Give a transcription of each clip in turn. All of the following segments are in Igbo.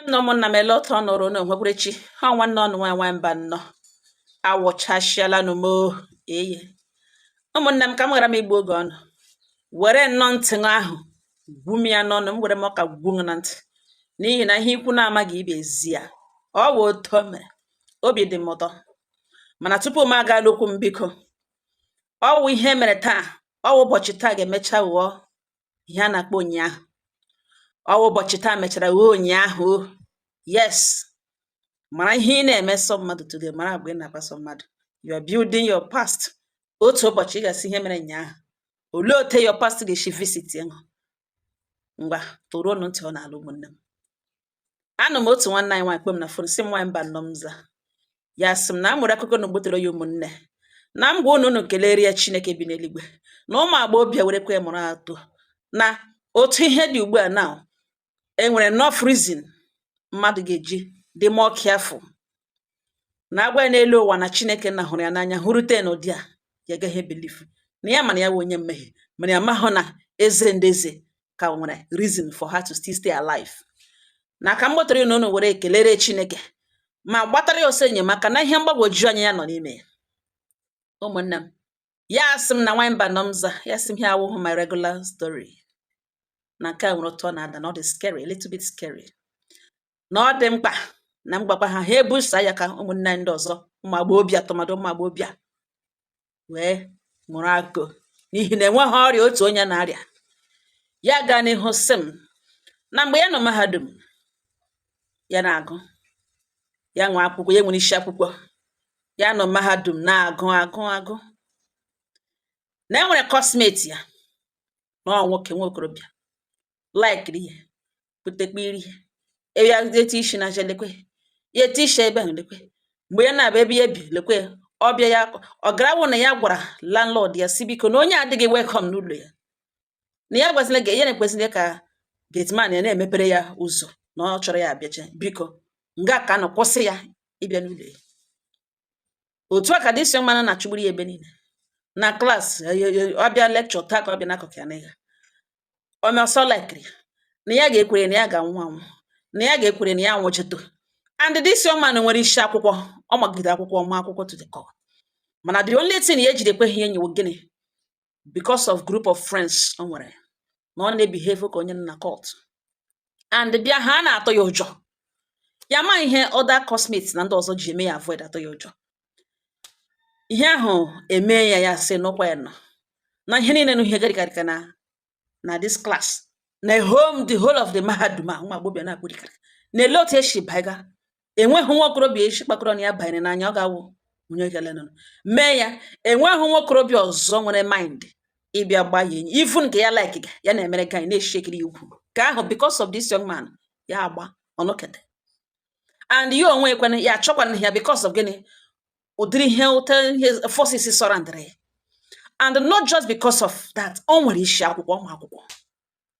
M na ụmụnna m ele otu ọ nọrọ unu nwekwarechi ha. Nwanne ọnụ nwa nwa mba nnọọ awụchasịala nụ m eye. Ụmụnne m, ka m ghara m igbu oge ọnụ, were nnọọ ntị ṅụ ahụ gwu m ya n'ọnụ m, were m ọka gwu m na ntị, n'ihi na ihe ikwu na-amaghị ibe ezi ya ọ wụ otu o mere. Obi dị m ụtọ, mana tupu m agala okwu m, biko, ọ wụ ihe mere taa, ọ wụ ụbọchị taa ga-emecha ghọọ ihe a na-akpọ ụnyaahụ. Ọ wụ ụbọchị taa mechara ghọọ ụnyaahụ o. Yes, mara ihe ị na-eme sọ mmadụ today, mara agwa ị na-akpaso mmadụ. You are building your past. Otu ụbọchị ị ga-asị ihe mere ụnyaahụ. Olee otu your past ga-esi visit ịṅụ? Ngwa, tụruo ntị ọ na-alụ. Ụmụnne m, anụ m otu nwanne anyị nwaanyị kpọ m na phone, sị m, "Nwaanyị mba nnọọ." M za ya, sị m na a mụrụ akụkọ na ogbutere ya. Ụmụnne, na m gwa unu, unu kelere ya Chineke bi n'eluigwe na ụmụ agbọghọbịa werekwa ya mụrụ atụ na otu ihe dị ugbu a. Now enwere enough reason mmadụ ga-eji dị more careful na agwa ya n'elu ụwa na Chineke na hụrụ ya n'anya, hụrute n'ụdị a ya agaghị ebelieve na ya, mana ya wụ onye mmehie, mana ya mahụ na eze ndị eze ka nwere reason for her to still stay alive. Na ka m gbatara unu, unu were kelere Chineke ma gbatara ya ọsọ enyemaka na ihe mgbagwoju anya ya nọ n'ime ya. Ụmụnne m, ya sị m na nwanyị mba nọ m za ya, sị m ihe awụghụ my regular story, na nke a nwere otu ọ na-ada, na ọ dị scary, a little bit scary, na ọ dị mkpa na m gwakwa ha, ha ebusa ya ka ụmụnne anyị ndị ọzọ, ụmụ agbọghọbịa, tụmadụ ụmụ agbọghọbịa, wee mụrụ akọ, n'ihi na enweghị ọrịa otu onye na-arịa. Ya gaa n'ihu sị m na mgbe ya nọ mahadum, ya na-agụ, ya nwe akwụkwọ, ya nwere isi akwụkwọ, ya nọ mahadum na-agụ agụ agụ, na e nwere coursemate ya, na ọ nwoke nwa okorobịa likeri ya, kputekpe iri ya, eti isi na aja, lekwe ya, eti isi ebe ahụ, lekwe mgbe ya na-abịa ebe ya bi, lekwe ọbịa ya. Ọ gara na ya gwara landlord ya si biko na onye adịghị welcome n'ụlọ ya, na ya gwazila ga ya na-ekwesịrị ka gateman ya na-emepere ya ụzọ, na ọ chọrọ ya abịacha, biko, nga ka nọ kwụsị ya ịbịa n'ụlọ ya. Otu a ka this young man na-achụgburu ya ebe niile na class. Ọ bịa lecture taa, ka ọ bịa n'akụkụ ya na ya ome ọsọ likeri na ya ga-ekwere na ya ga-anwụ anwụ, na ya ga-ekwere na ya anwụchito. And this young man nwere isi akwụkwọ, ọ magide akwụkwọ, ọma akwụkwọ to the core, mana the only thing ya ejide ekweghị enyi wụ gịnị? Because of group of friends o nwere, na ọ na-ebehave ka onye nọ na cult, and bịa ha na-atọ ya ụjọ. Ya ma ihe other coursemates na ndị ọzọ ji eme ya avoid, atọ ya ụjọ. Ihe ahụ eme ya, ya sị n'ụkwa ya nọ na ihe niile na ihe garịkarịka na this class na home, the whole of the mahadum a, nwa agbọbịa na-akpụrịkarị na-ele otu esi baiga. Enweghị nwa okorobịa esi kpakọrọ na ya banyere n'anya, ọ ga-awụ onye kelenụ mee ya. Enweghị nwa okorobịa ọzọ nwere mind ịbịa gba ya enyi, even nke ya like ga ya na-emere guy na-eshekiri ya ukwu ka ahụ. Because of this young man, ya agba ọnụkete, and ya onwe ekwenụ ya achọkwana ya because of gịnị? Ụdịrị ihe ụta, ihe forces surrounded ya. And not just because of that, o nwere isi akwụkwọ, ọma akwụkwọ.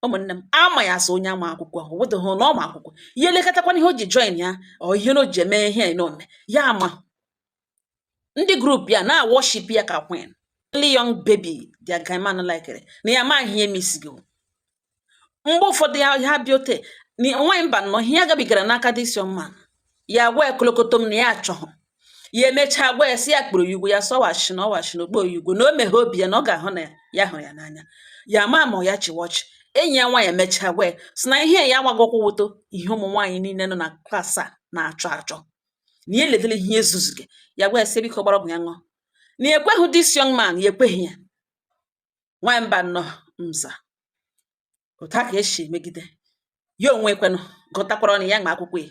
Ụmụnne m, ama ya asị onye ama akwụkwọ, obodo na ọma akwụkwọ ihe elekọtakwana ihe o ji join ya, ọ ihe na o ji eme ihe na ome ya. Ama ndị group ya na worship ya ka queen. Only young baby their guy man likere na ya ama ihe emisigo. Mgbe ụfọdụ ya ha bịa ote nwaanyị mba nnọọ, ihe ya gabigara n'aka this young man, ya gwa ya kolokotom na ya achọghị ya. Emechaa gwa ya sị ya kpụrụ ya ugwu, ya sọwashi na ọwashi na okpo ya ugwu, na o meghe obi ya na ọ ga-ahụ na ya hụrụ ya n'anya. Ya ama ma ọ ya chịwa ọchị. Enyi ya nwaanyị emechaa gwa ya sị na ihe ya agwagokwa wuto ihe ụmụ nwaanyị niile nọ na class a na-achọ achọ, na ya eledele ihe ezuzuge. Ya gwa ya sị biko gbara ọgwụ ya ṅụọ, na ya ekweghị this young man, ya ekweghị ya. Nwaanyị mba nnọọ nza, otu a ka esi emegide ya onwe kwenụ gụtakwara ọnụ ya ma akwụkwọ ya,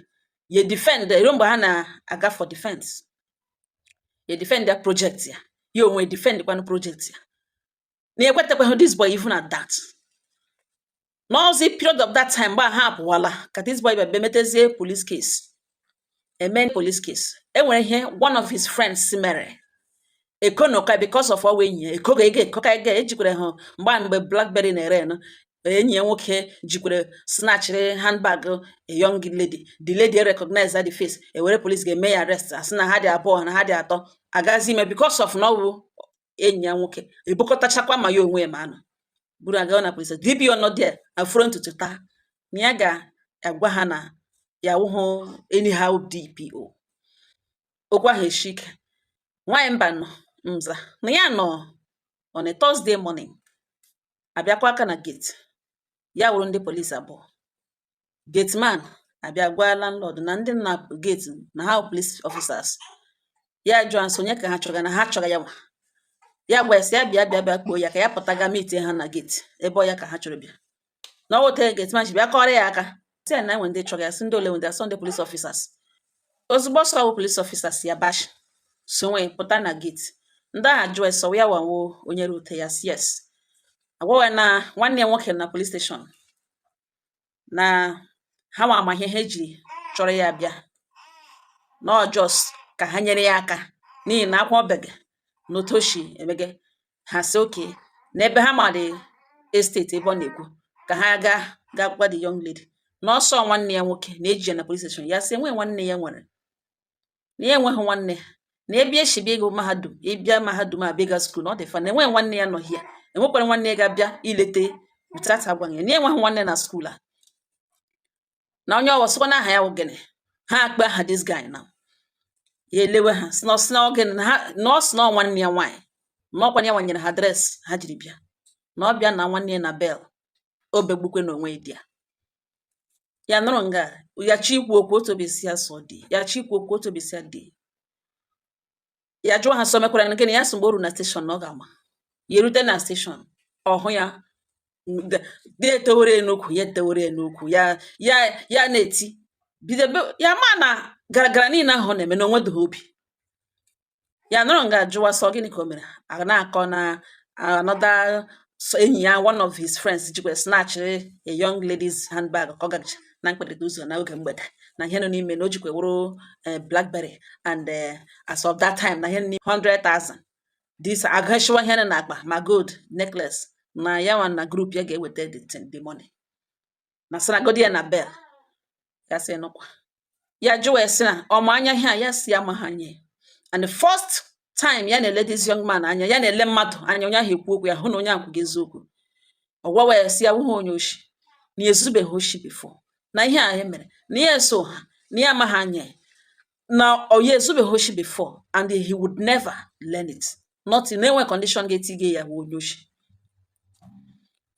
ya defend ruo mgbe ha na-aga for defense, ya defend ya project ya, ya onwe defend kwanụ project ya, na ekwetekweghị this boy even at that. N'ọzi period of that time, mgbe ha apụwala, ka this boy bịa metezie police case, eme police case. Enwere ihe one of his friends mere ekonoka because of ọwa enyi ya ekoga ego ekoka ego ejikwere ha mgbe BlackBerry na-ere nụ. Enyi ya nwoke jikwere snatchịrị handbag a young lady. The lady recognize the face, ewere police ga-eme ya arrest, asị na ha dị abụọ, na ha dị atọ agazi ime because of na ọ bụ enyi ya nwoke ebukọtachakwa ma ya onwe ya ma anọ buru aga na police. DPO nọ there afụrụ ntutu taa na ya ga-agwa ha na Ya wụhụ anyhow DPO. Okwu ahụ eshi ike. Nwaanyị mba nọ nza na ya nọ on a Thursday morning, abịakwa aka na gate. Ya wụrụ ndị police abụọ. Gateman abịa gwa landlord na ndị na gate na ha wụ police officers. Ya jụọ nso onye ka ha chọga, na ha chọga ya nwa. Ya gwa ya sị ya bịa, bịa, bịa kpoo ya ka ya pụta ga meet ha na gate ebe ọ ya ka ha chọrọ bịa. Na ọ wụte gateman ji bịa kọrọ ya aka, sị ya na enwe ndị chọga ya, sị ndị ole ndị asọ ndị police officers. Ozugbo ọsọ wụ police officers, ya bash so nwe pụta na gate. Ndị ahụ jụọ sọ ya wawo onye rute. Ya sị yes. Agwawa na nwanne ya nwoke na police station, na ha nwa ama ihe ha ejiri chọrọ ya bịa, na ọ just ka ha nyere ya aka n'ihi na akwa obege na otu o si emege. Ha sị oke na ebe ha ma dị estate ebe ọ na-ekwu ka ha gaa gaa gwa the young lady na ọsọ nwanne ya nwoke na-eji ya na police station. Ya sị enwe nwanne ya nwere, na ya enweghị nwanne, na ebe esi bịa ịgụ mahadum, ịbịa mahadum a bịa school, na ọ dị fa na enweghị nwanne ya nọ hia, enwekwara nwanne ya ga-abịa ilete without agwaghị ya na ya enweghị nwanne na school a. Na onye ọwọ sịkwa na aha ya wụ gịnị. Ha akpa aha this guy na ya elewe ha, sị na ọ sị na ọ gịnị, na ha na ọ sị na ọ nwanne ya nwaanyị, na ọkwa ya nwanyere ha address ha jiri bịa, na ọ bịa na nwanne ya na bel o begbukwe na onwe di ya. Ya nụrụ nga ya chi ikwu okwu, otu obi si ya sọ dị ya chi ikwu okwu, otu obi si ya dị ya. Jụọ ha sọ mekwara na gịnị. Ya sị mgbe o ruru na station na ọ ga-ama. Ya erute na station, ọ hụ ya dị etowere n'ukwu ya, etowere n'ukwu ya, ya ya na-eti bido ya ma na gara gara niile ahụ ọ na-eme na onwedịghị obi. Ya nọrọ nga jụwa sọ gịnị ka o mere. A na-akọ na another so enyi ya, one of his friends, jikwa snatch a young lady's handbag ka ọ gacha na mkpịrịta ụzọ n'oge mgbede, na ihe nọ n'ime na o jikwa wụrụ blackberry and as of that time na ihe nọ n'ime 100,000. This agashiwa ihe nọ n'akpa ma gold necklace, na ya nwa na group ya ga-eweta the thing, the money na sanagodi ya na bell. Ya sị nụkwa ya jụwa ya sị na ọma anya ihe a. Ya si ama ha anya. And the first time ya na-ele this young man anya, ya na-ele mmadụ anya, onye ahụ ekwu okwu, ya hụ na onye ahụ kwuga eziokwu. Ọ gwawa ya si ya wụghị onye oshi, na ya ezubeghị oshi before, na ihe a ya mere na ya eso ha, na ya amaghị anya ya, na ọ ya ezubeghị oshi before and he would never learn it, not na enwe condition ga-etige ya wụ onye oshi.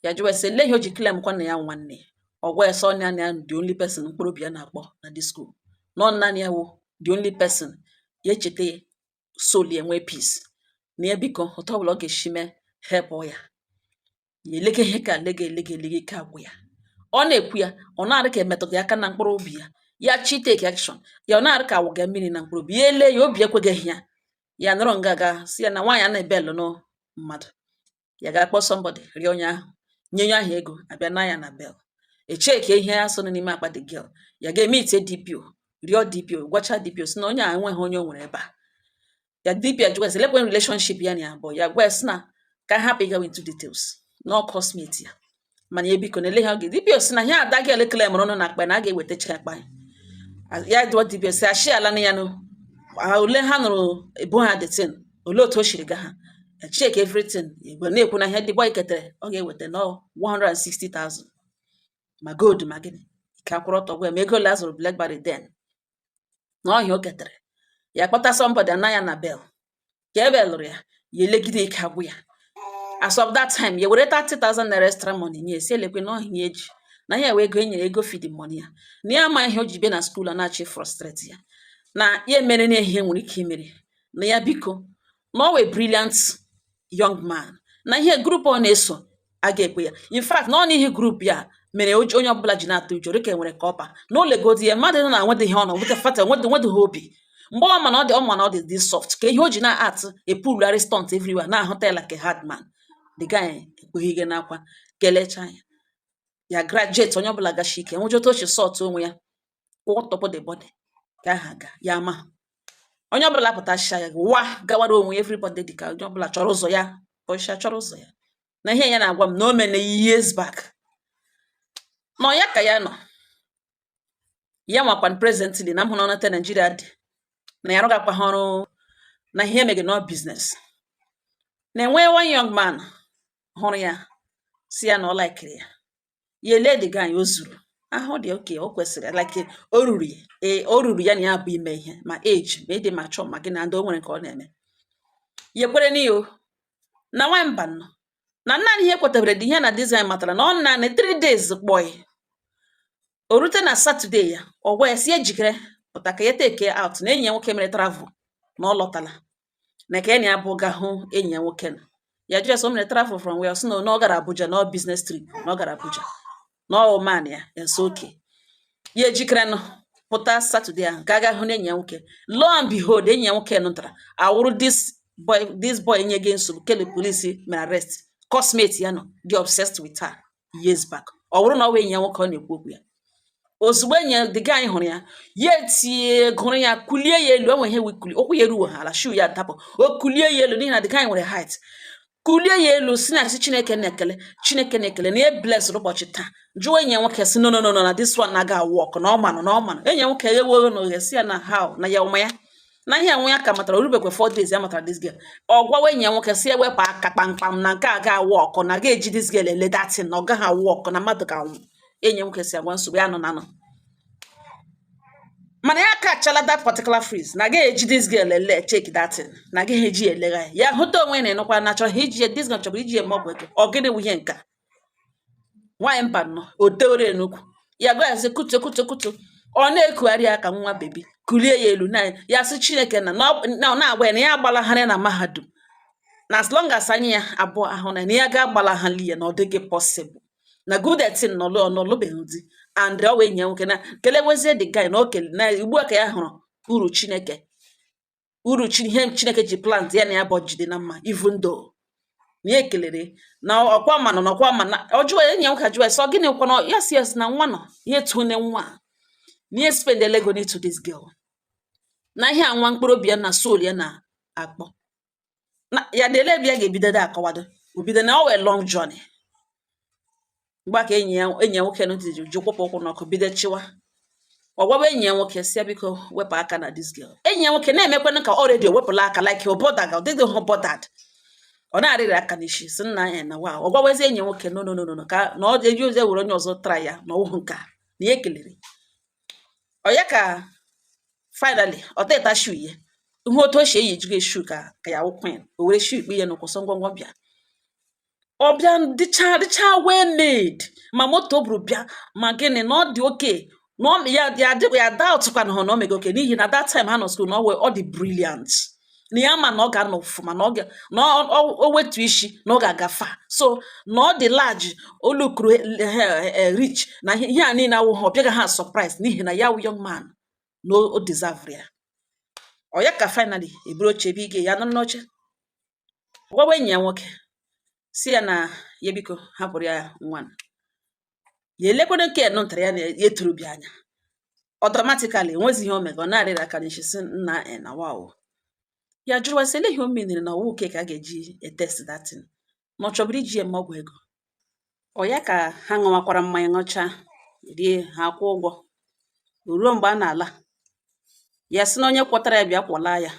Ya jụwa ya sị lee ihe o ji claim kwa na ya nwanne ya. Ọ gwa ya sị ọ naanị ya the only person mkpụrụ obi ya na-akpọ na this school, na ọ naanị ya wụ the only person ya echeta ya soul ya enwee peace, na ya biko otu ọbụla ọ ga-esi mee help ya. Ya elege ihe ka lege elege elege, ike agwụ ya. Ọ na-ekwu ya, ọ na-arụ ka emetụta ya aka na mkpụrụ obi ya. Ya chi take action ya, ọ na-arụ ka awụga mmiri na mkpụrụ obi ya. Ele ya, obi ekweghị ya. Ya nọrọ nga ga si ya na nwaanyị a na-ebelụ nụ mmadụ. Ya ga-akpọ somebody, rịọ onye ahụ, nye onye ahụ ego, abịa na ya na bel echeki ihe ya so n'ime akpa the girl. Ya ga-eme ite DPO, rịọ DPO, gwacha DPO si na onye a enweghị onye o nwere ebe a. Ya DPO ajụkwa sị lekwe relationship ya na ya abụọ. Ya gwa ya sị na ka hapụ ịgawa into details, na ọ coursemate ya, mana ya biko na ele ha oge. DPO sị na ihe ada gị elekele mụrụ nụ na akpa na a ga-ewetacha akpa ya. Ya dụọ DPO sị ashị ala na ya nụ ole ha nụrụ ebo ha the thing, olee otu o siri ga ha check everything. Igwe na-ekwu na ihe ndị boy ketere ọ ga-eweta nọ 160,000, ma gold ma gịnị ike akwụrụ ọtọ. Gwa ya ma ego ole a zụrụ blackberry then na ọhịa o ketere. Ya kpọta somebody ana ya na bel ka ebe lụrụ ya. Ya elegide, ike agwụ ya. As of that time, ya were 30,000 naira extra money nye, si elekwe na ọhịa eji na ya wee ego e nyere ego feeding money ya, na ya ama ihe o ji bịa na school a na-achị frustrate ya, na ya emere na ihe nwere ike imere na ya biko, na ọ wee brilliant young man, na ihe group ọ na-eso a ga-ekwe ya. In fact, na ọ n'ihi group ya mere onye ọbụla ji na-atụ ụjọ dịka enwere ka ọpa na o legodi ya mmadụ nọ na nwedịghị ọ nọ nweta fata nwedịghị obi mgbe ọ ma na ọ dị ọ ma na ọ dị dị soft ka ihe o ji na-at epulugharị stunt everywhere, na-ahụta ya like a hard man. The guy ekweghị ige n'akwa kelechaa ya. Ya graduate, onye ọbụla gashi ike nwụjọta ochi sọt onwe ya kwụọ tọpụ the body ka aha ga ya ama onye ọbụla pụtasịa ya wa gawara onwe ya. Everybody dị ka onye ọbụla chọrọ ụzọ ya ọsha chọrọ ụzọ ya. Na ihe ya na-agwa m na o mere years back nọ ya ka ya nọ ya nwakwan presently na m hụrụ ọnata Nigeria dị na ya arụgakwa ha ọrụ na ihe emege no business, na-enwe one young man hụrụ ya si ya na ọ likiri ya. Ya ele the guy o zuru Ahụ dị oke o kwesịrị, like o ruru ya, ee, o ruru ya na ya bụ ime ihe, ma age, ma ịdị mature, ma gị na ndị o nwere nke ọ na-eme. Ya ekwere n'iyo na nwa mba nọ na naanị ihe kwetabere dị ihe na design matara na ọ naanị 3 days kpọị. O rute na Saturday, ya ọ gwa ya si ejikere pụta ka ya take out na enyi ya nwoke mere travel, na ọ lọtala, na ka ya na ya bụ ga hụ enyi ya nwoke. Nọ ya jụrụ ya sị o mere travel from where? Ọ sị na ọ gara Abuja, na ọ business trip, na ọ gara Abuja, na ọ man ya. Ya sị oke ya ejikere nụ pụta Saturday ahụ ka a ga hụ enyi ya nwoke. Lo and behold, enyi ya nwoke nụtara awụrụ this boy, this boy nye gị nsogbu kele police mere arrest, coursemate ya nọ dị obsessed with her years back. Ọ bụrụ na ọ wụ enyi ya nwoke ọ na-ekwu okwu ya, ozugbo enyi ya the guy hụrụ ya, ya etinye gụrụ ya, kulie ya elu. Enwe ihe wikuli ụkwụ ya eruwo ha ala, shoe ya dapụ, o kulie ya elu n'ihi na the guy nwere height. Kulie ya elu, si na si Chineke na-ekele, Chineke na-ekele na e bless ụbọchị taa. Jụọ enyi ya nwoke si no, no, no, no, na this one na-aga work, na ọ manụ, na ọ manụ. Enyi ya nwoke eweghị na oghe, si ya na how na ya ụma ya na ihe nwe ya ka matara orubekwe 4 days ya matara this girl. Ọ gwawa enyi ya nwoke si ewepụ aka kpamkpam na nke a ga work, na ga-eji this girl ele datin, na ọ gaghị work, na mmadụ ga-anwụ. Enyi ya nwoke si agwa nsogbu ya nọ na nọ, mana ya kachala that particular phrase na agaghị eji this girl ele check that thing, na agaghị eji ya elegha ya. Ya hụta onwe ya na ịnụkwa na chọrọ iji ya, this girl chọrọ iji ya eme ọgwụ ego. Ọ gịnị wụ ihe nka nwaanyị mba nọ o teore n'ukwu ya gwa ya sị kutu kutu kutu. Ọ na-ekugharị ya ka nwa baby, kulie ya elu na ya sị Chineke na na ọ na-agwa ya na ya agbalagharị na mahadum, na as long as anya ya abụọ ahụ na ya ga-agbalaghali ya, na ọ dịghị possible na good thing nọlụ ọnọlụbeghị di and ọ wee nye nwoke na kelewezie the guy na o kele na ugbu a ka ya hụrụ uru Chineke, uru chi ihe Chineke ji plant ya na ya bụ jide na mma, even though na ya ekelere na ọkwa manụ na ọkwa ma na ọ jụọ enyi ya nwoke, ajụọ ya sị ọ gịnị kwana? Ya si yes, na nwa nọ ya etune nwa a, na ya spend ego into this girl, na ihe a nwa mkpụrụ obi ya na soul ya na-akpọ na ya na ele ebe ya ga-ebido da akọwado obido na ọ wee long journey. Mgbe a ka enyi ya nwoke nụ ji ji kwụpụ ụkwụ n'ọkụ bido chịwa. Ọ gwawa enyi ya nwoke si ya biko wepụ aka na this girl. Enyi ya nwoke na-emekwanụ ka already o wepụla aka, like o bother ga ọ dịghị hụ bothered. Ọ na-arịrị aka n'isi si nna ya na wa. Ọ gwawazi enyi ya nwoke no, no, no, no, no, ka na ọ eji ozi were onye ọzọ try ya, na ọwụhụ nke a na ya ekelere ọ ya. Ka finally ọ teta shoe ya, hụ otu o si eyi jigo shoe ka ya wụ queen. O were shoe ikpe ya n'ụkwụ sọ ngwongwo bịa. Ọ bịa dịcha dịcha well made, ma moto o buru bịa, ma gịnị, na ọ dị oke na ọ ya ya adịghị ya doubt kwana hụ na o mego oke, n'ihi na that time ha nọ school na ọ dị brilliant, na ya ma na ọ ga-anọ ọfụma, na ọ ga na o wetu isi na ọ ga-aga far, so na ọ dị large, o lukuru rich, na ihe a niile awụghị ọ bịaghị ha surprise, n'ihi na ya wụ young man na o deserve ya. Ọ ya ka finally eburu oche ebe ige ya nọrọ n'oche, gwawa enyi ya nwoke si ya na ya biko hapụrụ ya nwa ya elekwana nke nụntara ya na ya etorobịa anya. Automatically enwezi ihe o mega, ọ na-arịrị aka n'isi sị nna e na wow. Ya jụrụ sị ele ihe o menere na ọwụ ke ka a ga-eji etest that thing, ma ọ chọburu iji ya eme ọgwụ ego. Ọ ya ka ha ṅụwakwara mmanya, ṅụcha, rie, ha kwụọ ụgwọ. O ruo mgbe a na-ala, ya sị na onye kwọtara ya bịa kwọla ya.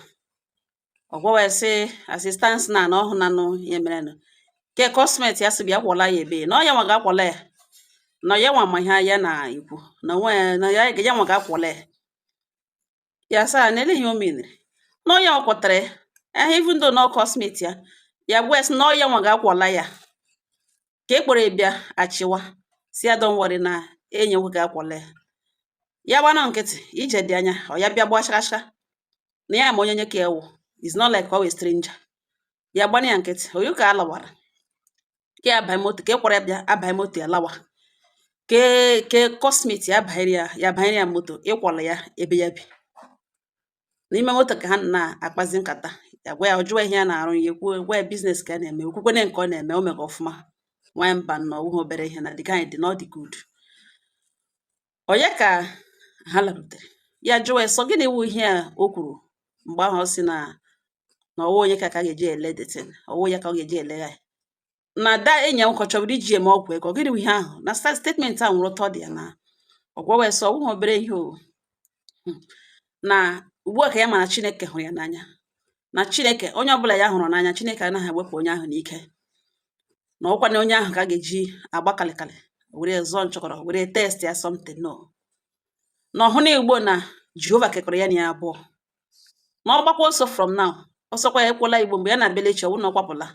Ọ gwawa ya sị assistant na na ọhụnanụ ihe merenụ ke coursemate ya sị bịa kwọla ya ebe na ọ ya nwa ga-akwọla ya, na ya nwa ma ihe ya na-ekwu na onwe ya, na ya ya nwa ga-akwọla ya. Ya sị na ele ihe o menere na ọ ya nwa kwọtara ya eh, even though na ọ coursemate ya. Ya gwa ya sị na ọ ya nwa ga-akwọla ya ka e kpọrọ ya bịa achịwa, si ya don't worry, na enyi nwoke ga-akwọla ya. Ya gbanụ nkịtị, ije dị anya, ọ ya bịa gbaa shakashaka na ya ma onye nye ka ewu, it's not like ọ wụ stranger. Ya gbanụ ya nkịtị oyu ka a lawara, ke ya abanye moto, ka e kwara ya bịa abanye moto ya lawa, ke coursemate ya banyere ya, ya banyere ya moto ịkwọla ya ebe ya bi. N'ime moto ka ha na-akpazi nkata. Ya gwa ya, ọ jụọ ihe ya na-arụ, ya ekwuo, gwa ya business ka a na-eme, okwukwene nke ọ na-eme o mega ọfụma. Nwanyị mba nọ ọwụghị obere ihe na the guy dị na ọ dị good. Ọ ya ka ha larutere, ya jụọ ya sọ gịnị wụ ihe a o kwuru mgbe ahụ, ọ sị na ọwụ onye ka a ga-eji ele the thing, ọwụ ya ka ọ ga-eji ele ya, na da enyi ya nwoke ọ chọburu iji eme ọgwụ ego. Gịnị wụ ihe ahụ na statement a nwụrụ ụtọ dị ya na ọ gwawa ya sị ọwụghị obere ihe o. Na ugbu a ka ya mara Chineke hụrụ ya n'anya, na Chineke onye ọbụla ya hụrụ n'anya, Chineke anaghị ewepụ onye ahụ n'ike, na ọkwa na onye ahụ ka a ga-eji agba kalịkalị Were zọọ nchọkọrọ, were test ya something. No, na ọhụ na igbo na Jehova kekọrọ ya na ya abụọ, na ọ gbakwa ọsọ from now, ọsọkwa ya ekwela igbo mgbe ya na abịala echi, ọwụ na ọ kwapụla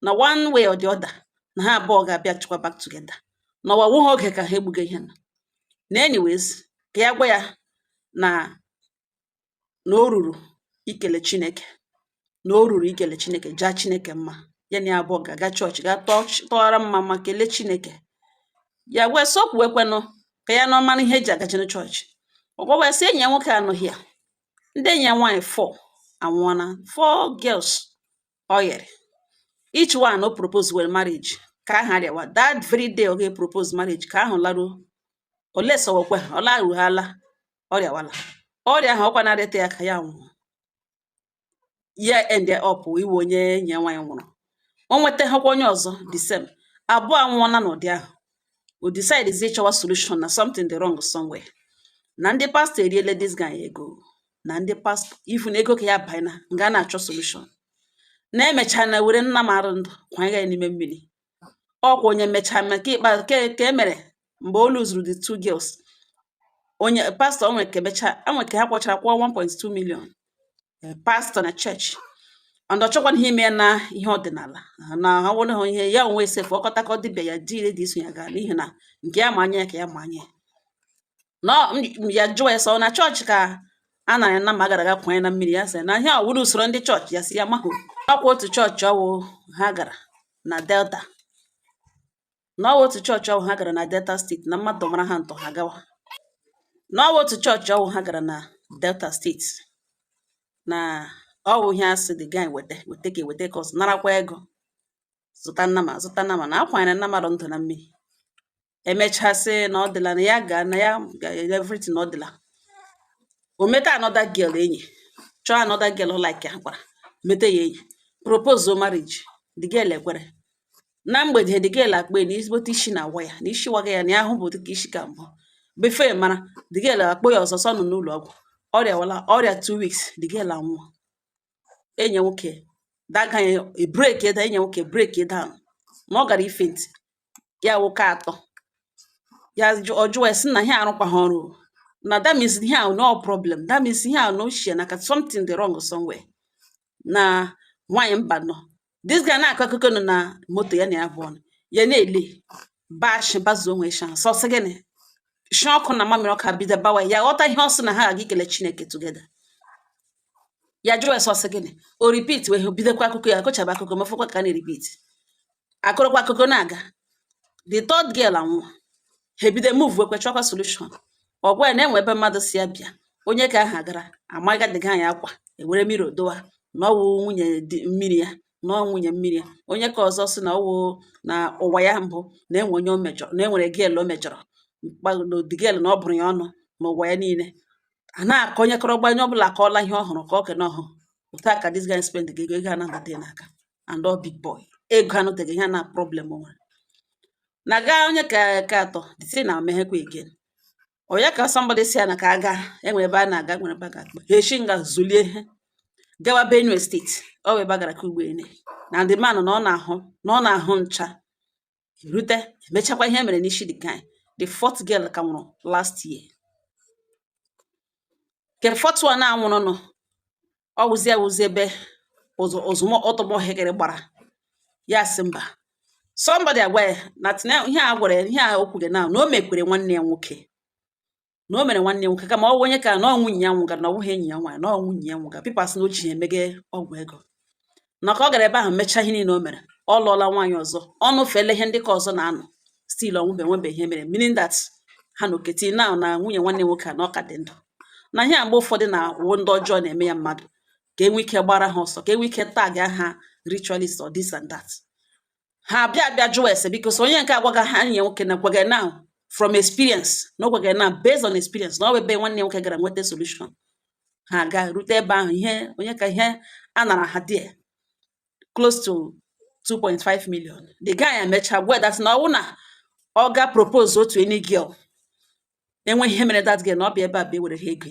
na one way or the other, na ha abụọ ga-abịa chịkwa back together, na ọwa wụghị oge ka ha egbuga ihe na. Na anyways, ka ya gwa ya na o ruru ikele Chineke, na o ruru ikele Chineke, jaa Chineke mma. Ya na ya abụọ ga-aga chọọchị, ga tọọrọ mma ma kelee Chineke. Ya wee sọ kwuwekwenụ ka ya nọ mara ihe eji agajere chọọchị. Ọgwa wee sị enyi ya nwoke anụghị ya, ndị enyi ya nwaanyị four anwụọla, four girls ọ yere, each one o propose were marriage ka ahụ arịawa. That very day ọ ga-propose marriage ka ahụ laruo ole sọwekwe ọ larughala, ọrịawala ọrịa ahụ, ọkwa na-arịta ya ka ya nwụọ. Ya end up iwe onye enyi ya nwaanyị nwụrụ. O nwetaghịkwa onye ọzọ, the same, abụọ anwụọla n'ụdị ahụ. O decide ịchọwa solution na something dị wrong somewhere, na ndị pastọ eriele this guy ego, na ndị pastọ ifu na ego ka ya banye nga a na-achọ solution, na emechaa na were nna m arụ ndụ kwanye ya n'ime mmiri. Ọkwa onye mechaa maka ikpe ka e mere mgbe o luzuru the two girls, onye pastọ o nwere ka emechaa enwere ka ha kwọchara kwụọ 1.2 million pastọ na church, and ọ chọkwana ihe ime ya na ihe ọdịnala na ha wụrụ ha ihe ya onwe sef ọkọtakọ dibịa ya di dị iso ya gaa, n'ihi na nke ya ma anya ya ka ya ma anya ya na ya jụọ ya sọ na chọọchị ka a nara ya na ma gara aga kwanye na mmiri. Ya sị na ihe ọ wụrụ usoro ndị chọọchị, ya sị ya mahụ ọkwa otu chọọchị ọwụ ha gara na Delta, na ọwụ otu chọọchị ọwụ ha gara na Delta Steeti, na mmadụ mara ha ntọ ha gawa, na ọwụ otu chọọchị ọwụ ha gara na Delta Steeti, na ọwụ ihe asị the guy weta weta ka eweta ka ọzọ narakwa ego zụta nnama, zụta nnama na akwanyere nnama ndụ na mmiri. Emechaa sị na ọ dịla na ya gaa na ya everything na ọ dịla. O meta another girl enyi, chọọ another girl like ya gwara mete ya enyi, propose marriage. The girl ekwere. Na mgbede the girl akpọ ya na ezigbote isi na-awa ya, na isi waga ya, na ya ahụ bụ dịka isi ka mbụ. Before mara, the girl akpọ ya ọzọ, sọ nọ n'ụlọ ọgwụ, ọrịa wala ọrịa 2 weeks, the girl anwụọ. Enyi nwoke that guy e break down, enyi nwoke break down na ọ gara ifaint ya nwoke atọ ya. Ọ jụọ ya sị na ihe arụkwa ha ọrụ o, na that means ihe a no problem, that means ihe a no share na ka something dị wrong somewhere. Na nwaanyị mba nọ, this guy na-akọ akụkọ nọ na moto ya na ya bụ ọnụ ya na-ele bashi bazuo onwe sha sọsị gịnị shi ọkụ na mamịrị ọka bido bawa ya, ghọta ihe ọ sị na ha ga ikele Chineke together. Ya jụọ ya sọsị gịnị, o repeat wee bidokwa akụkọ ya, akọchaba akụkọ mafọkwa ka a na-repeat akụrụkwa akụkọ na-aga. The third girl anwụọ. Ha ebido move wekwe chọkwa solution. Ọ gwa ya na enwe ebe mmadụ si abịa, onye ka aha gara amagadịga anyị akwa ewere mmiri odowa, na ọwụ nwunye di mmiri ya, na ọ nwunye mmiri ya. Onye ka ọzọ sị na ọwụ na ụwa ya mbụ, na enwe onye o mejọrọ, na enwere girl o mejọrọ, the girl na ọ bụrụ ya ọnụ n'ụwa ya niile. A na-akọ onye kọrọ gba, onye ọbụla akọọla ihe ọ hụrụ ka ọ kene ọhụ. Otu a ka this guy spend ego, ego anọdị n'aka and all big boy ego anọteghị ihe na problem o nwere na gaa onye ka atọ the thing na meghekwa again. Ọ ya ka somebody si ya na ka aga enwere ebe a na-aga, nwere ebe a ga-akpọ ha eshi nga zulie ihe gawa Benue Steeti. Ọ wụ ebe a gara ka ugboene na the man na ọ na-ahụ, na ọ na-ahụ ncha rute emechakwa ihe mere n'isi the guy. The fourth girl ka nwụrụ last year. Ke fourth one a nwụrụ nụ, ọ wụzi awụzi ebe ụzụ ụzụ ọtọmọhịrị gbara ya, sị mba, somebody agwa ya na tinye ihe a gwara ya, ihe a o kwuru na o mekwere nwanne ya nwoke, na o mere nwanne ya nwoke, kama ọ wụ onye ka na ọ nwunye ya nwụgara, na ọ bụghị enyi ya nwaanyị, na ọ nwunye ya nwụgara. People asị na o ji ya emege ọgwụ ego, na ka ọ gara ebe ahụ mechaa ihe niile o mere, ọ lụọla nwaanyị ọzọ, ọ nụfeela ihe ndị ka ọzọ na-anọ still ọnwụbe nwebe ihe mere, meaning that ha na oketi now na nwunye nwanne nwoke a na ọ ka dị ndụ. Na ihe a mgbe ụfọdụ na-awụ ndị ọjọọ na-eme ya mmadụ ka enwe ike gbara ha ọsọ, ka enwe ike tag ha ritualist or this and that. Ha bịa bịa jụọ ese because onye nke agwaga ha enyi ya nwoke na kwaga now from experience, na ọ gwaga now based on experience, na ọ bụ ebe nwanne ya nwoke gara nweta solution. Ha ga rute ebe ahụ, ihe onye ka ihe a nara ha there close to 2.5 million. The guy emecha gwa that na ọ wụ na ọ ga propose otu any girl, enweghị ihe mere that girl, na ọ bịa ebe a bịa were ha ego,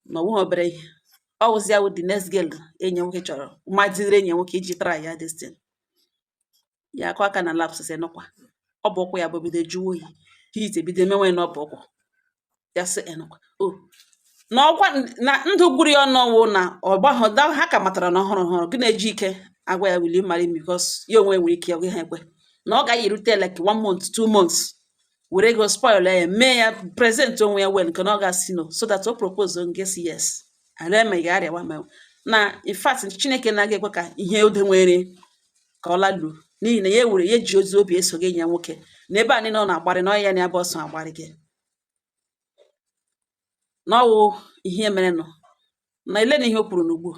na ọ wụghị obere ihe. Ọ wụzi ya wụ the next girl enyi ya nwoke chọrọ madịrị enyi ya nwoke iji try ya this thing. Ya akụ aka na laps sị nụkwa Ọ bụ ụkwụ ya bụ bido jụwa oyi, heat ebido emewe na ọ bụ ụkwụ ya. Sị enụkwa o na ọkwa na ndụ gwuru ya ọnụ wụ na ọgbahụ ha ka matara na ọhụrụ ọhụrụ gị na-eji ike agwa ya, "Will you marry me?" Because ya onwe nwere ike ọ gaghị ekwe na ọ gaghị erute like one month, 2 months, were ego spoil ya, mee ya present onwe ya well nke na ọ ga-asị no, so that o propose nke si yes ala eme ga-arịawa ma na. In fact, Chineke na-aga ekwe ka ihe ode nwere ka ọ laluo, n'ihi na ya were ya ji ozi obi eso gị enyi ya nwoke na ebe a niile ọ na-agbarị na ọ ya na ya bụ ọsọ agbarị gị na ọwụ ihe mere nụ na ele na ihe o kwuru n'ugbu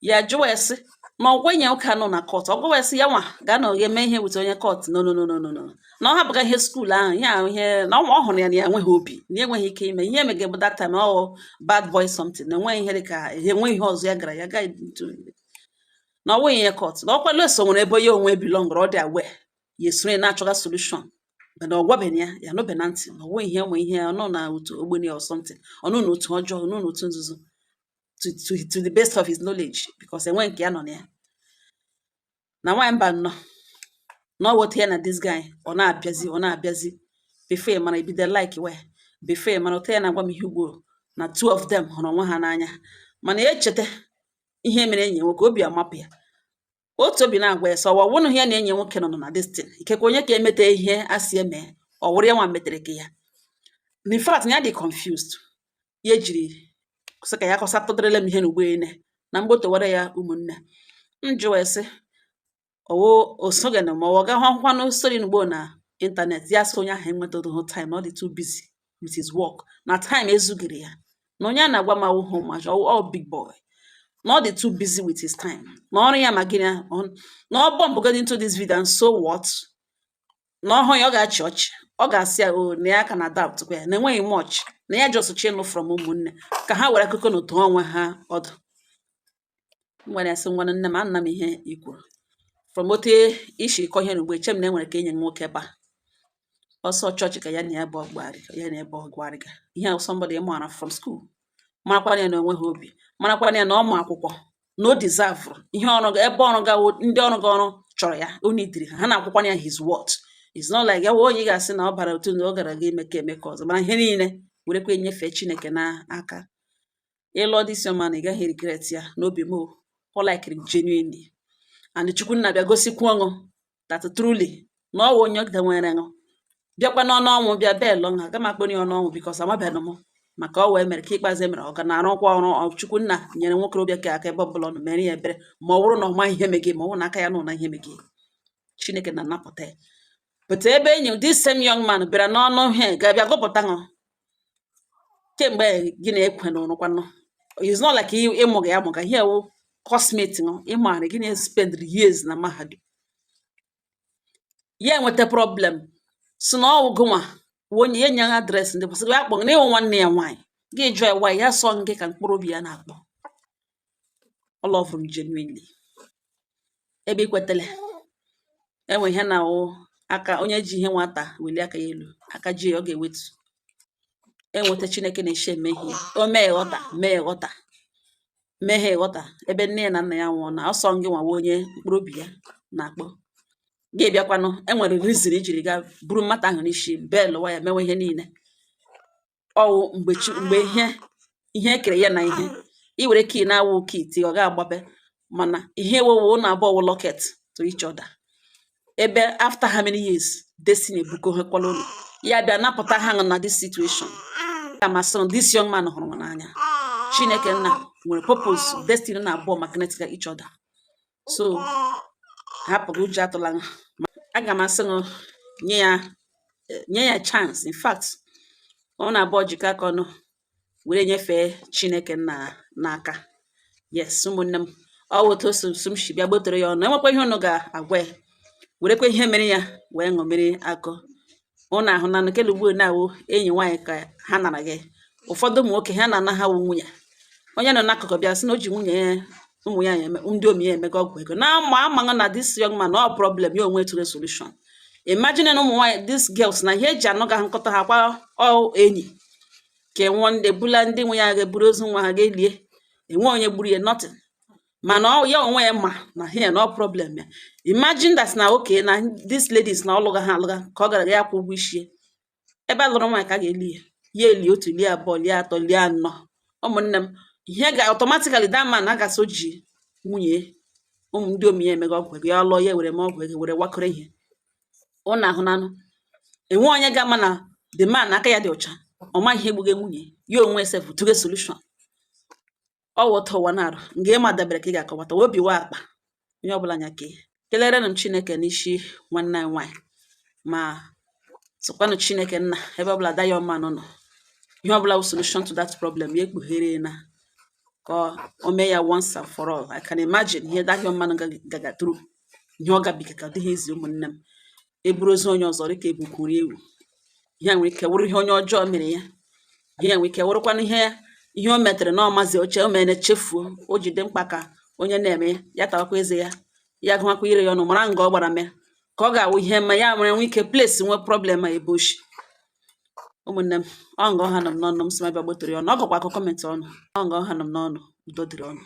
ya. Jụwa ya sị na ọgwa enyi ya nwoke anọ na court, ọ gwawa ya sị ya nwa gaa na eme ihe wute onye court. No, no, no, no, no, no, na ọ hapụga ihe school ahụ, ihe ahụ, ihe na ọ hụrụ ya na ya enweghị obi, na ya enweghị ike ime ihe emege bụ that time ọ bad boy something, na enweghị ihe dị ka ihe, enweghị ihe ọzọ ya gara ya gaa na ọ nweghị ihe court, na ọkwa leso nwere ebe ya onwe belong, ọ dị aware ya esoro ya na-achọga solution, mana ọ gwabeghị ya, ya anụbeghị na ntị na ọ nweghị ihe nwe ihe ọ nọ na otu ogbenye or something, ọ nọ n'otu ọjọọ, ọ nọ n'otu nzuzo, to the best of his knowledge, because enwe nke ya nọ na ya na nwaanyị mba nnọọ na ọ weta ya na this guy ọ na-abịazi, ọ na-abịazi before ị mara ebido like we, before ị mara otu ya na-agwa m ihe ugbo na two of them hụrụ onwe ha n'anya. Mana ya echeta ihe mere enyi nwoke, obi amapụ ya, otu obi na-agwa ya sọ ọ wụnụ ya na enyi nwoke nọ na destiny, ikekwe onye ka emete ihe a si eme, ọ wụrụ ya nwa metere ka ya. In fact, ya dị confused. Ya ejiri sị ka ya kọsatụdịrịla m ihe n'ugbo ene na mgbotowara ya. Ụmụnne m jụwa ya sị ọwụ osogena ma ọ gaghị ọhụkwanụ story n'ugbo na internet ya, sị onye ahụ enwetadụghị time, ọ dị too busy with his work, na time ezugiri ya, na onye a na-agwa m awụghị ụmụazị ọ big boy, na ọ dị too busy with his time na ọrụ ya. Ma gịnị na ọ bump go into this video and so what, na ọhụ ya ọ ga-achị ọchị, ọ ga-asị ya o na ya ka na adapt kwa ya, na enweghị much, na ya just chọ ịnụ from ụmụnne ka ha were akụkọ na otu onwe ha ọdụ. M gwara ya sị, "Ngwanụ nne m, anna m ihe i kwuru from otu isi kọ ihe n'ugbo eche m na enwere ka enyi m nwoke ebe a ọsọ chọọchị ka ya na ya bụ ọgbagharị ya na ebe ọgwarịga ihe ahụ, somebody ị maara from school, marakwana ya na onweghị obi, marakwana ya na ọ ma akwụkwọ, na o deserve ihe ọrụ ebe ọrụ gawo ndị ọrụ gị ọrụ chọrọ ya, o nidiri ha, ha na-akwụkwana ya his worth. It's not like ya wụ onye ị ga-asị na ọ bara otu na ọ gara ga eme ka eme ka ọzọ. Mana ihe niile werekwa nyefee Chineke n'aka. Ịlụọ this young man, ị gaghị regret ya n'obi m o. Ọ likiri genuinely and Chukwu nna bịa gosikwa ọṅụ that truly na ọ wụ onye nwere ṅụ bịakwa n'ọnụ ọnwụ bịa bel ọṅụ. Aga m akpọrọ ya ọnụ ọnwụ because amabeghị m maka ọ wee mere ka ikpeazụ e mere ọ ga na-arụkwa ọrụ. Chukwu nna nyere nwokorobịa ka aka ebe ọbụla ọ nọ mere ya ebere, ma ọ bụrụ na ọ ma ihe mege, ma ọ bụrụ na aka ya nọ na ihe mege, Chineke na-anapụta ya. But ebe enyi this same young man bịara n'ọnụ ihe ga-abịa gụpụta ṅụ kemgbe gị na-ekwe n'ụrụkwanụ, it's not like ịmụga ya amụga ihe wụ coursemate ṅụ ịmaara gị na-spend years na mahadum, ya enweta problem si na ọ gụnwa wụ onye ya nye address ndị kwesịrị ya kpọ na ịwụ nwanne ya nwaanyị. Gị jụọ ya why, ya sọ gị ka mkpụrụ obi ya na-akpọ all of them genuinely. Ebe ikwetele enwe ihe na-awụ aka onye ji ihe nwata welie aka ya elu, aka ji ya ọ ga-ewetu enweta. Chineke na-eshi eme ihe o mee ghọta, mee ghọta, mee ha ịghọta ebe nne ya na nna ya nwụọ na ọsọ gị nwawa onye mkpụrụ obi ya na-akpọ gị bịakwanụ. Enwere reason ijiri gaa buru mmata ahụ n'isi bel wa ya mewe ihe niile ọwụ mgbe chi mgbe ihe ekere ya na ihe i were key na-awụ key tii ọ ga-agbape, mana ihe ewewo na abụọ wụ locket to each other. Ebe after how many years, destiny ebukohekwala ụlọ ya bịa napụta ha na this situation. Amasị m this young man hụrụ m n'anya. Chineke nna nwere purpose, destiny na abụọ magnetic each other, so hapụ gị ụjọ atụla gị. Aga m asị gị nye ya chance. In fact, ọ na-abụọ jikọ aka ọnụ were nyefee Chineke nna n'aka. Yes, ụmụnne m, ọ wụ otu o si m si bịa gbotere ya ọnụ. Enwekwa ihe unu ga-agwa ya, werekwa ihe mere ya wee ṅomiri akọ ụnụ ahụ na nkele ugbu na-awụ enyi nwaanyị ka ha nara gị. Ụfọdụ ụmụ nwoke ha na-ana ha wụ nwunye onye nọ n'akụkụ bịa sị na o ji nwunye ya, ụmụ ya eme ndị omi ya emega ọgwụ ego na ama amaghị na this young man ọ problem ya onwe tụrụ solution. Imagine na ụmụ nwaanyị, these girls, na ihe eji anụ ga nkọta ha kwa ọ enyi ka enwụọ ndị ebula ndị nwe ya ga-eburu ozu nwa ha ga-elie, enwe onye gburu ya, nothing. Mana ọ ya onwe ya ma na here no problem ya. Imagine that na okay, na this ladies na ọlụga ha alụga ka ọ gara ya kwụ ụgwọ isi ya. Ebe a lụrụ nwaanyị ka a ga-eli ya, ya eli otu, lie abụọ, lie atọ, lie anọ. Ụmụnne m, ihe ga automatically, that man a ga-asị o ji nwunye ụmụ ndị omenye emega ọgwụ ego ya lụọ ya, were mee ọgwụ ego, were wakọrọ ihe ụnụ ahụ nanụ. Enwe onye ga-ama na the man aka ya dị ọcha, ọ maghị ihe gbuge nwunye ya onwe sef tuge solution. Ọ wụ otu ụwa na-arụ nga ịma dabere ka ị ga-akọwata obi wa akpa onye ọbụla anya kee. Kelere m Chineke n'isi nwanne anyị nwaanyị, ma sịkwanụ Chineke nna, ebe ọbụla that young man nọ, ihe ọbụla wụ solution to that problem, ya ekpughere na ka o mee ya once and for all. I can imagine ihe that young man gaga through, ihe ọ gabiga ka ọ dịghị izi. Ụmụnne m, eburu ozu onye ọzọ dịka ebukwuru ewu. Ihe a nwere ike wụrụ ihe onye ọjọọ mere ya, ihe a nwere ike wụrụkwanụ ihe o metere na ọmazi oche o mere chefuo. O ji dị mkpa ka onye na-eme ya tawakwa eze ya, ya gụwakwa ire ya ọnụ, mara nga ọ gbara mee ka ọ ga-awụ ihe ma ya nwere nwe ike place nwee problem a ebe oshi. Ụmụnne m, ọ nga ọha nọ m n'ọnụ, m sị m abịa gbotoro ya ọnụ, ọ gọkwa akụ comment ọnụ, ọ nga ọha nọ m n'ọnụ. Udo dịrị ọnụ.